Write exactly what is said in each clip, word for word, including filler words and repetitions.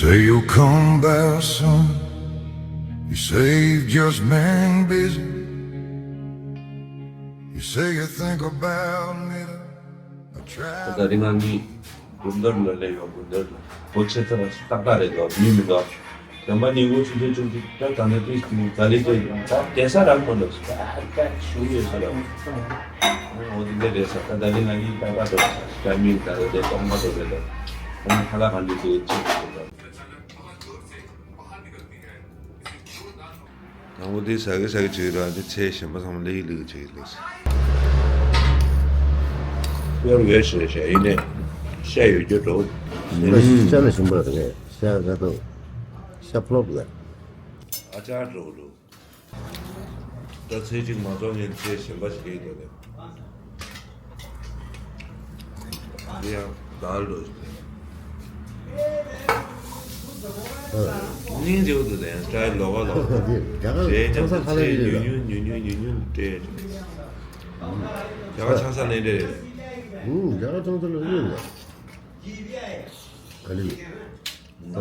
Say you'll come back soon. You say you've just been busy. You say you think about me. I try. ད་རིང་ང་གཉིས་དགོན་བདག་ལ་སླེབས་ཡོད། དགོན་བདག་ལ་སྒོ་ཕྱེ་ཚར་ཏག་ཏག་རེད་དོ། མི་མི་འདུག་བདེན་པ་ཉིན་གུང་ཆུང་ཆུང་ཆུང་ཆུང་ད་ད་ནི་ཏིས་ཏིས་ད་ལི་ཏོ་ཡིན། ད་བསྡད་ས་རག་མ་འདུག་ད་ད་ཞུ་ཡོད་ས་རེད། འོ་དེ་འདྲ་རེད་ས། ད་ད་ལི་ང་གཉིས་ཏག་ཏག་འདུག་ས་ཏ་མིང་ད་ད་དེ་སྟོང་པ་འདུག་རེད་དོ། ཁོང་ཁ་ལག་གང་འདྲ་འདུག་ཅིག་འདུག་དང་པོ་དེ་ཟ་གི་ཟ་གི་བྱེད་ཀྱི་འདུག་དེ་ཚེ་གཞན་པ་ཚང་མ་ལེགས་ལེགས་བྱེད་ཀྱི་འདུག་གཡོར་བས་ཞེས་བྱ་ཡིན་ནས་བཤད་ཡོད་རྒྱུ་འགྲོ། ཤ་ལ་ཞིམ་པོ་རེད། ཤ་ཟ་དང་ཤ་ཕློག་ལ། ཨ་ཅག་འགྲོ་འགྲོ། ད་ཚེ་གཅིག་མ་ཚོགས་ངས་ཚེ་གཞན་པ་ཞིག་ཡིན་འདུག་ལེ། འདི་ཡང་དལ་འགྲོ་ཞིག་སྙིང་རྗེ་པོ་འདུག་དེ་ཡང་སྐྲ་ལོག་ག་ལོག་རྒྱ་གར་རེད། ཆང་ས་ཁ་ལག་ཚེ་ཡིན་ཉུང་ལ་ཉུང་ཉུང་ཉུང་ཉུང་ཉུང་སྤྲད། རྒྱ་གར་ཆང་ས་ལེན་འདྲ་རེད། ཨུ་རྒྱ་གར་ཆང་ས་ལེན་འདྲ་རེད། ག་ལི་ད་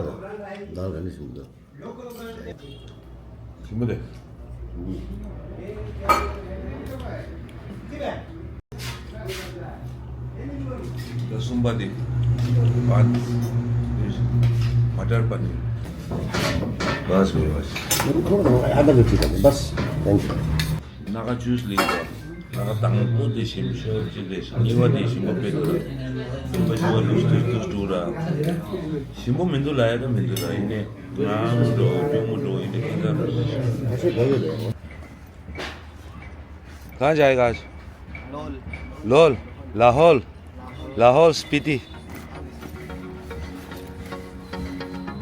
ད་ག་ལི་ཞིག་འདུག་ཞིམ་པོ་རེད། ད་གསུམ་པ་དེ་བ་མ་ཊར་པ་ནིར། བ་སུ་བ་སུ། ཁོ་ཨ་ད་གི་ཅི་ད་བ་སུ། Thank you. སྣ་ཁ་ཇུས་ལེན་དགོས། སྣ་ཁ་དང་པོ་དེ་ཞིམ་ཤོས་གཅིག་རེད་ཤག་གཉིས་པ་དེ་ཞིམ་པོ་དཔེ་འདུག་ར། གསུམ་པ་བཞི་པ་ལུས་དུས་དུས་འགྲོ་ར། ཞིམ་པོ་མི་འདུག་ལ་ཡ་ད་མི་འདུག་ར། ཡིན་ནས་ང་མོ་འགྲོ་སྐྱོ་མོ་འགྲོ་ཡིན་ནས་ཁྱེད་ཚ་འགྲོ་ཞིག་གང་བྱ་ཡི་ག་ལོལ། ལོལ། ལ་ཧོལ། ལ་ཧོལ་སྤི་ཏི།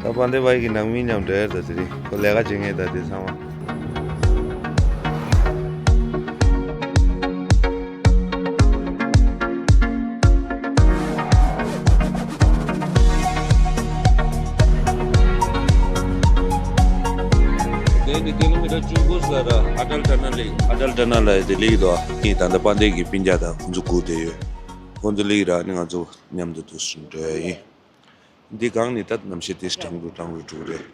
ད་པཱན་དེ་བྷའི་གི་ནང་མི་མཉམ་འབྲེལ་ད་དེ་རིང་ཁོ་ལས་ཀ་བྱེད་མཁན་ད་དེ་ཚང་མ། དེ་ནི་ཀི་ལོ་མི་ཊར་བཅུ་དགུ་ཟེར་ཨ་ཊལ་ཊ་ནལ་ལ། ཨ་ཊལ་ཊ་ནལ་ལ་དེ་ལིག་དོ། ངས་ད་ལྟ་པཱན་དེ་གི་སྤུན་ཀྱག་དང་ཁོང་ཚོ་སྒུག་བསྡད་ཡོད། ཁོང་ཚོ་ལིག་ར་ནི་ང་ཚོ་མཉམ་དུ་འདུག་སེ་འགྲོ་ཡ་ཡིན། འདི་སྒང་ནི་ད་གནམ་གཤིས་དེ་གྲང་རུ་གྲང་རུ་འགྲོ་གི་རེད།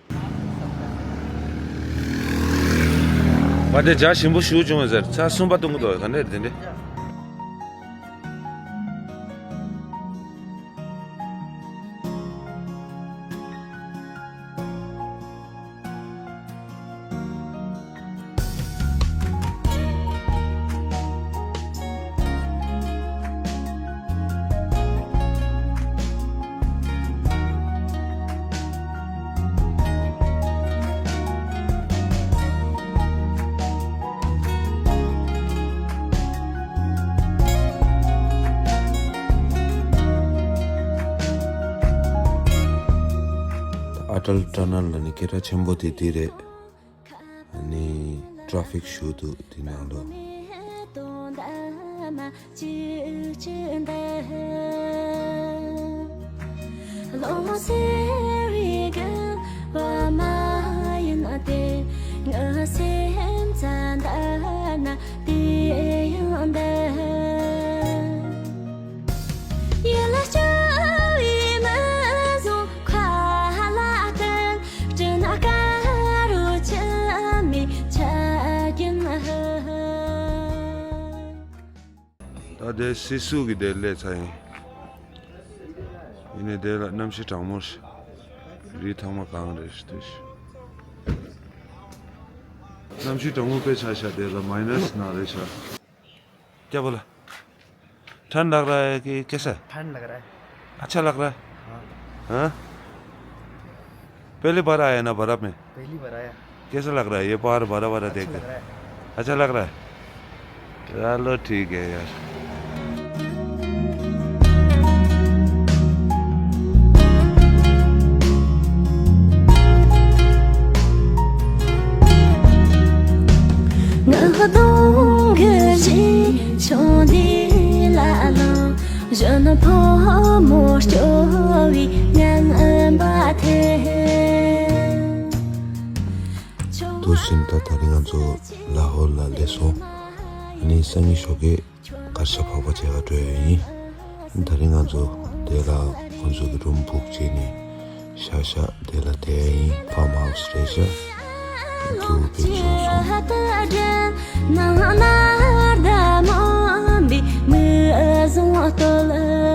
པཱན་དེ་ཇ་ཞིམ་པོ་ཞིག་བྱུང་བ་ཟེར། ཚར་གསུམ་པ་བཏུང་གི་འདུག་ག་འདྲ་རེད་དེ་འདྲ། ཨ་ཊལ་ཊ་ནལ་ལ་ནི་སྐད་གྲགས་ཆེན་པོ་དེ་དེ་རེད། ཨ་ནི་ཊ་ཕིག་ཞེ་པོ་འདུག་དེ་ནང་ལོགས། ད་དེ་སི་སུ་གི་དེ་སླེབས་ཚར་ཡིན། ཡིན་ནའི་དེ་ལ་གནམ་གཤིས་གྲང་མོ་རེད། རི་ཐང་མ་གང་རེད་ཤི་དེ་ཤི། གནམ་གཤིས་གྲང་མོ་དཔེ་ཆ་ཤ་དེ་ལ་མའི་ནས་ནང་རེད་ཤ། क्या बोला? ठंड लग रहा है कि कैसा है? ठंड लग रहा है। अच्छा लग रहा है? हाँ। हाँ? पहली बार आया ना बर्फ में? पहली बार आया। कैसा लग रहा है ये पहाड़ बड़ा बड़ा देख के? अच्छा लग रहा है। चलो ठीक है यार। དུས་ཟིན་ད་ད་རིང་ང་ཚོ་ལ་ཧོར་ལ་སླེབས་སོང་། ཨ་ནི་སང་ཉིན་ཞོགས་ཀས་གར་ཞ་བག་པ་བྱེད་ག་འགྲོ་ཡ་ཡིན། ད་རིང་ང་ཚོ་དེ་ལ་ཁོང་ཚོ་གི་རུམ་བུག་བྱས་ནས་ ཤག་ཤག་དེ་ལ་དེ་ཡིན་ཕ་མ་ཧོ་སི་རེད་ཤག་རྒྱུ་བེད་སོང་སོང་།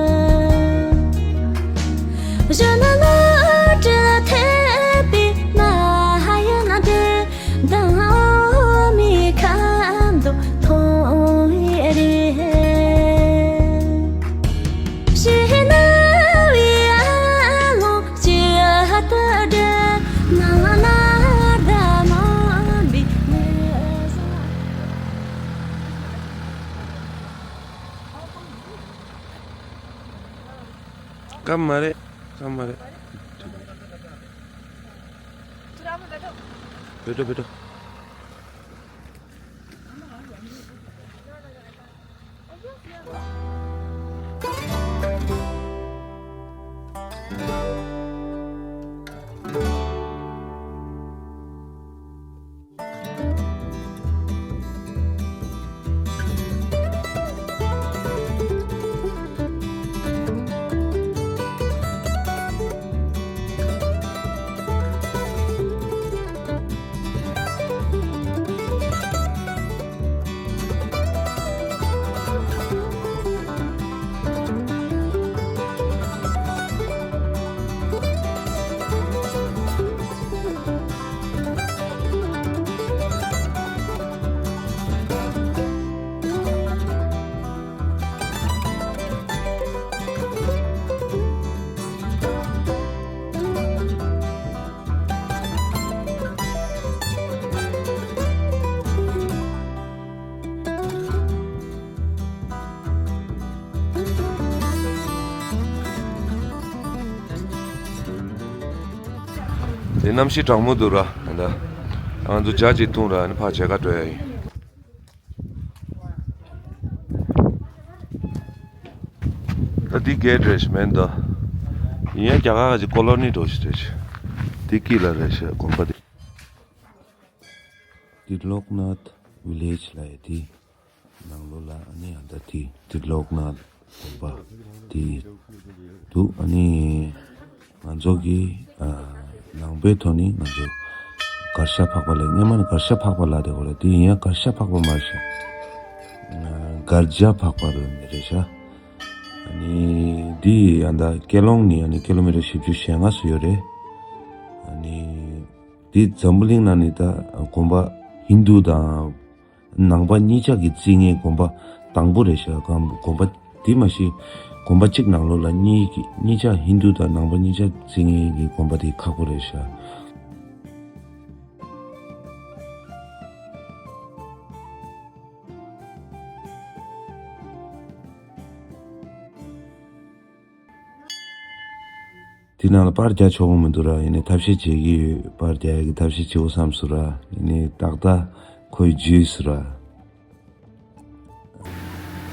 སྐམ་མ་རེད། སྐམ་མ་རེད། བེ་ཏོ་བེ་ཏོ། དེ་གནམ་གཤིས་གྲང་མོ་འདུག་ར། ད་ང་ཚོ་ཇ་ཅིག་འཐུང་ར། ཨ་ནི་ཕར་མཇལ་ཁ་འགྲོ་ཡ་ཡིན། ད་འདི་གེ་ཊི་རེད་ཤག་མེན་ད། ཡིན་ཡང་རྒྱ་གར་གྱི་ཀོ་ལོ་ནི་འདྲ་ཞིག་རེད་ཤག་འདི་དཀྱིལ་ལ་རེད་ཤག་དགོན་པ་འདི། འདི་ལོག་ནཱཐ་བི་ལེཇ་ལབ་ཡ་འདི་ནང་ལོགས་ལ། ཨ་ནི་ཡང་ད་འདི་འདི་ལོག་ནཱཐ་དགོན་པ་འདི་འདུག་ཨ་ནི་ང་ཚོ་གི་ཨ་ནང་པའི་ཐོག་ནས་ང་ཚོ་གར་ཞ་འཕགས་པ་ལབ། སྔན་མ་ནི་གར་ཞ་འཕགས་པ་ལབ་བསྡད་ཡོད་རེད། དེ་ཡིན་ཡང་གར་ཞ་འཕགས་པ་མ་རེད་ཤག་གར་ཞ་འཕགས་པ་རེད་མི་རེད་ཤག་ཨ་ནི་འདི་ཡང་ད་ཀེ་ལོང་ནས་ཨ་ནི་ཀི་ལོ་མི་ཊར་བཞི་བཅུ་ཞེ་ལྔ་ཙམ་ཡོད་རེད། ཨ་ནི་འདི་འཛམ་བུ་གླིང་ནང་ནས་ད་དགོན་པ་ཧིན་དུ་དང་ནང་པ་གཉིས་ཆ་གི་བརྩི་མཁན་དགོན་པ་དང་པོ་རེད་ཤག་དགོན་པ་དེ་མ་གཞི་དགོན་པ་གཅིག་ནང་ལོགས་ལ་གཉིས་ཀྱི་གཉིས་ཆ་ཧིན་དུ་དང་ནང་པ་གཉིས་ཆ་བརྩི་མཁན་གྱི་དགོན་པ་དེ་ཁག་པོ་རེད་ཤག་དེ་ནང་ལ་པར་རྒྱག་ཆོག་གི་མི་འདུག་ར། ཡིན་ནའི་ཐབས་ཤེས་བྱེད་ཀྱི་ཡོད། པར་རྒྱག་ཡག་གི་ཐབས་ཤེས་བྱེད་དགོས་བསམ་སོང་ར། ཡིན་ནའི་ཏག་ཏག་ཁོའི་ཇུས་ར།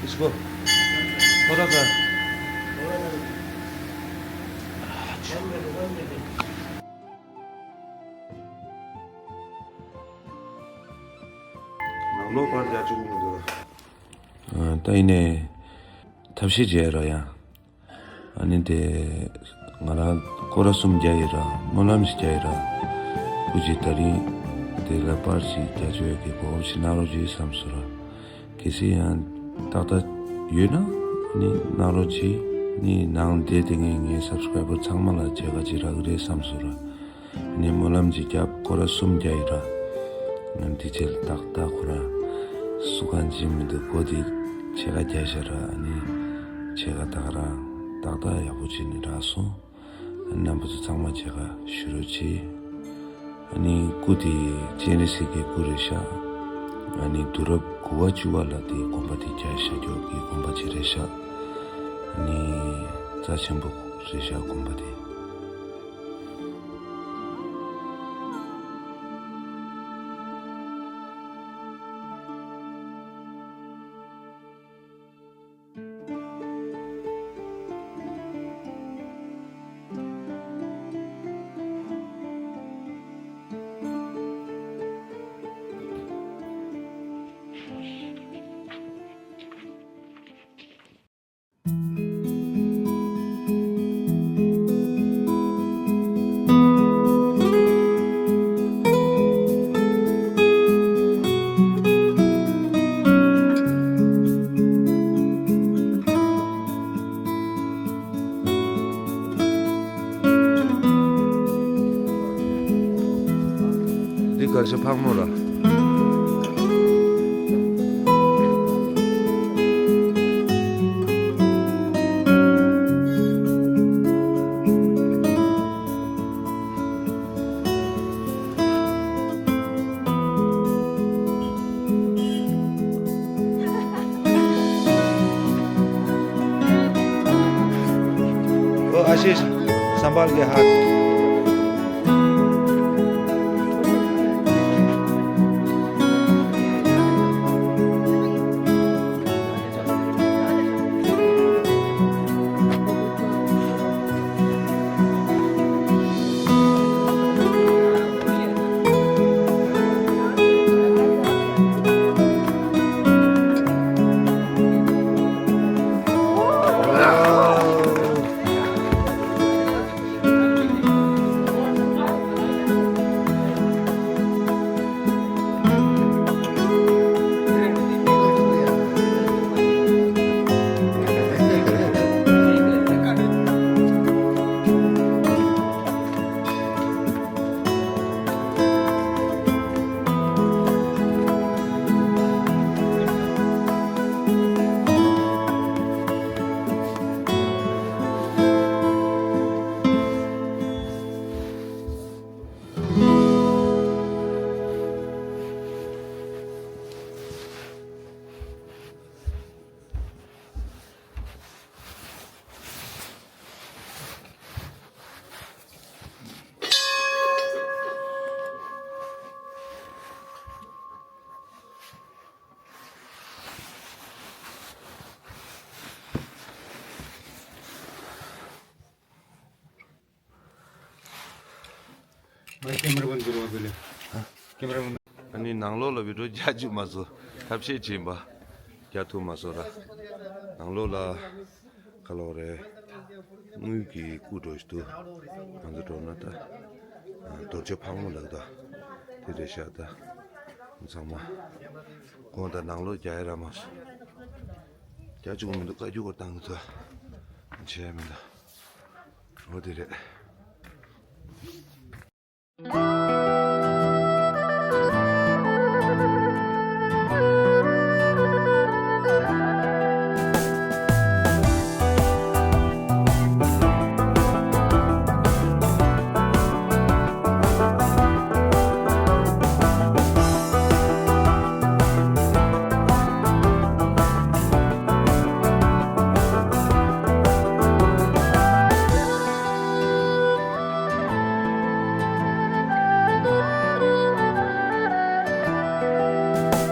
इसको थोड़ा सा ནང་ལོགས་པར་རྒྱག་ཆོག་གི་མི་འདུག་ར། ཨ། ད་ཡིན་ནའི་ཐབས་ཤེས་བྱས་ར་ཡང་། ཨ་ནི་དེ་ང་རང་སྐོར་ར་གསུམ་བརྒྱབ་ཡོད་ར། སྨོན་ལམ་ཞིག་བརྒྱབ་ཡོད་ར། སྐུ་མཁྱེན་ད་རིང་དེ་ལ་པར་ཞིག་རྒྱག་ཆོག་ཡོད་ཀྱི་གོ་སྐབས་ཤིག་གནང་རོགས་གྱིས་བསམ་སོང་ར། གལ་སྲིད་ཡང་ཏག་ཏག་ཡོད་ན་ནི་གནང་རོགས་གྱིས། ནི་ནང་བསྡད་དེ་ངས་ངའི་སབ་སི་ཀ་རའི་བར་ཚང་མ་ལ་མཇལ་ཁ་ཅིག་རག་གི་རེད་བསམ་སོང་ར། ནི་སྨོན་ལམ་ཅིག་བརྒྱབ། སྐོར་ར་གསུམ་བརྒྱབ་ཡོད་ར། ང་འདི་ཆེད་ཏག་ཏག་ཁོ་རང་སུ་གང་ཅི་མི་འདུག་གོ། དེ་ཕྱེད་ཀ་རྒྱག་ཤག་ར། ནི་ཕྱེད་ཀ་ད་ག་རང་ཏག་ཏག་ཡག་པོ་བྱས་ནས་རག་སོང་། རྣམ་པ་ཚོ་ཚང་མ་མཇལ་ཁ་ཞུ་རོགས་གྱིས། ཨ་ནི་སྐུ་དེ་སྤྱན་རས་གཟིགས་ཀྱི་སྐུ་རེད་ཤག་ཨ་ནི་དུས་རབས་དགུ་པ་བཅུ་པ་ལ་དེ་དགོན་པ་དེ་རྒྱག་བཞག་རྒྱུ་གི་དགོན་པ་ཅིག་རེད་ཤག་ཨ་ནི་རྩ་ཆེན་པོ་རེད་ཤག་དགོན་པ་དེ། ཆུ་ཕག་མོ་ར། वो आशीष, संभाल के हाथ। ཁེ་མ་ར་བོན་འགྱུར་བ་དགོས་ལེ། ཁེ་མ་ར་བོན། ཨ་ནི་ནང་ལོགས་ལ་བི་ཌིའོ་རྒྱག་བཅུག་མ་སོང་། ཐབས་ཤེས་བྱིན་པ་རྒྱག་ཐུབ་མ་སོང་ར། ནང་ལོགས་ལ་ག་ལོག་རེད། དངུལ་གྱི་སྐུ་འགྲོ་ཞིག་འདུག་ང་ཚོ་འགྲོ་ན་ད། རྡོ་རྗེ་ཕག་མོ་ལགས་ད། དེ་རེད་ཤག་ད། ཚང་མ། ཁོང་ད་ནང་ལོགས་རྒྱག་ཡ་ར་མ་སོང་། རྒྱག་བཅུག་མི་འདུག་བཀའ་བཀྱོན་སྐོར་བཏང་གི་འདུག་བྱས་མི་འདུག་འོ་དེ་རེད།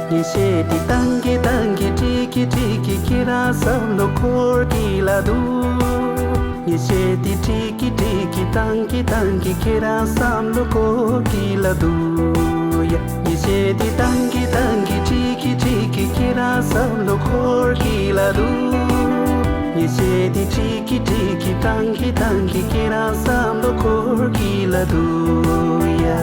ཉིན་ཤས་དེ་བཏང་གི་བཏང་གི་ཁྲིད་ཀྱི་ཁྲིད་ཀྱི་ཁྱེད་རང་བསམ་བློ་འཁོར་གྱི་ལ་འདུག་ཉིན་ཤས་དེ་ཁྲིད་ཀྱི་ཁྲིད་ཀྱི་བཏང་གི་བཏང་གི་ཁྱེད་རང་བསམ་བློ་འཁོར་གྱི་ལ་འདུག་ཡ། ཉིན་ཤས་དེ་བཏང་གི་བཏང་གི་ཁྲིད་ཀྱི་ཁྲིད་ཀྱི་ཁྱེད་རང་བསམ་བློ་འཁོར་གྱི་ལ་འདུག་ཉིན་ཤས་དེ་ཁྲིད་ཀྱི་ཁྲིད་ཀྱི་བཏང་གི་བཏང་གི་ཁྱེད་རང་བསམ་བློ་འཁོར་གྱི་ལ་འདུག་ཡ།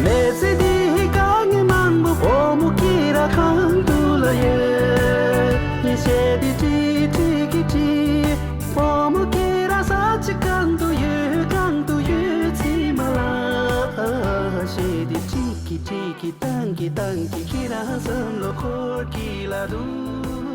མི་ཚེ་འདི་དཀའ་ངལ་མང་པོ་བུ་མོ་ཁྱེད་རང་གང་དུ་ལ་ཡོད། ཉིན་ཤས་དེ་ཁྲིད་ཁྲིད་ཀྱི་ཁྲིད། བུ་མོ་ཁྱེད་རང་ས་ཆ་གང་དུ་ཡོད་གང་དུ་ཡོད་ཚིག་མ་ལ། ཤས་དེ་ཁྲིད་ཀྱི་ཁྲིད་ཀྱི་བཏང་གི་བཏང་གི་ཁྱེད་རང་བསམ་བློ་འཁོར་གྱི་ལ་འདུག